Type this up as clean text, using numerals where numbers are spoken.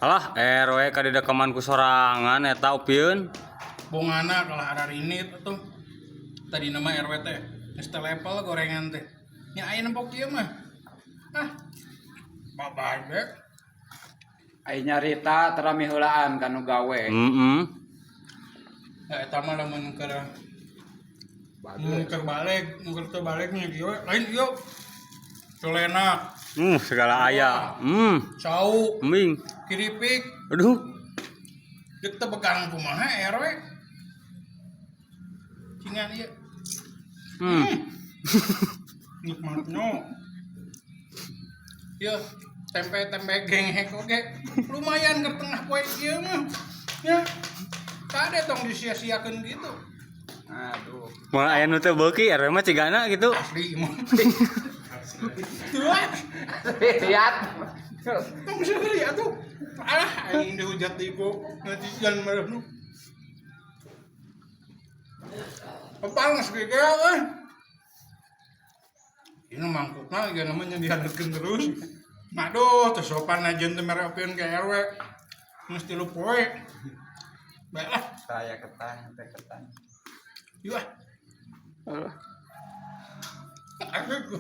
Alah, RW ka didekeman ku sorangan eta upieun. Bongana kalah ararinit atuh. Tadi nama RW teh geus teu level gorengan teh. Nya aya nempok ieu mah. Ah. Babay be. Ai nyarita tara miheulaan ka nu gawe. Heeh. Ya eta mah lamun keur mun keur balik, mun keur teu balik nya kieu lain ieu. Colenak, Segala aya. Cau, Ming. Kiripik, Aduh. Deuk teu begang kumaha RW. Cingan ieu. Nikmatnya. Ya, tempe-tempe genghek oge. Lumayan ke tengah poe ieu mah. Ya. Kade tong disia-siakeun gitu. Aduh. Moal aya nu teu beuki RW mah cigana gitu. Asli mah. Tuh, Lihat. tong seuri atuh. Ah, aing dihujat di ku netizen meureun. Kepal geus gege euy. Ini mangkukna ieu namanya dihanetkeun terus. Aduh, teu sopan aja teu mere opieun ka RW. Geus 3 poe. Baiklah, Saya ketan, teh ketan. Yuk ah. Alah. Aku.